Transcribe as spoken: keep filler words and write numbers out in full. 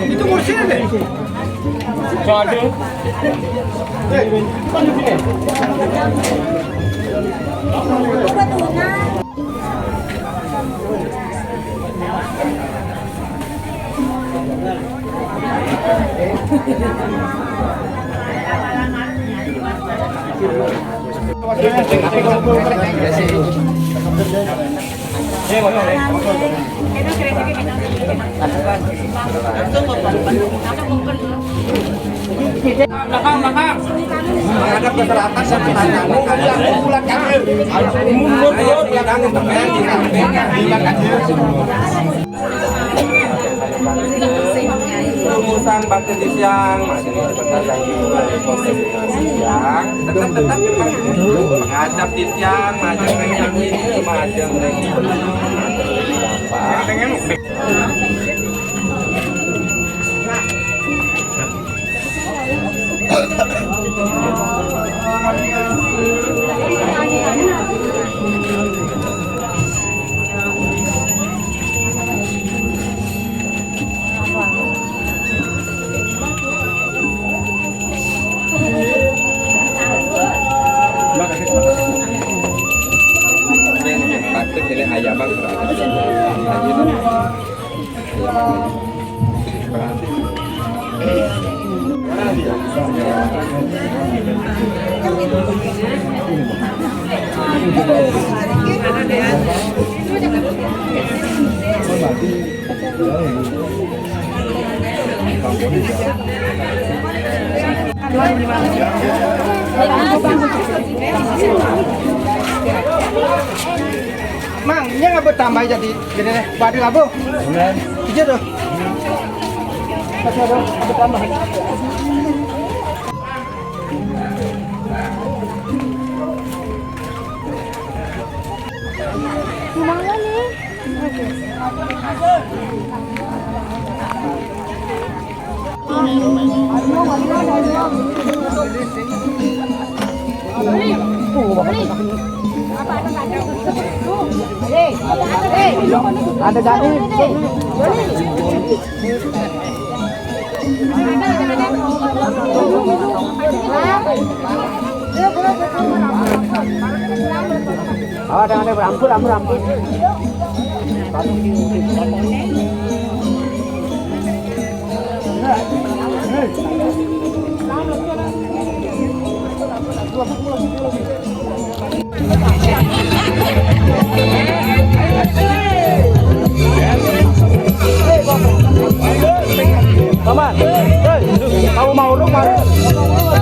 Itu kursinya deh. Soalnya. Belakang, belakang. Menghadap ke selatan dan ke kanan. Mundur, mundur, belakang, ke depan, di samping, di kanan. Rumusan bakti di siang, masih sebentar lagi. Siang, tetap, tetap, tetap. Menghadap di siang, majeng ring ini, majeng ring ini. Bapak. Yang patut ini ayam, Bang. Mang, ini nggak bertambah jadi, jadi deh, badil abu. Iya tuh. Masih ada, ada tambahan. Gimana nih? Oke. Ada dari. Oh, ada, ada, ampun, ampun, ampun. Paman, hei, mau, mau urung, Paman.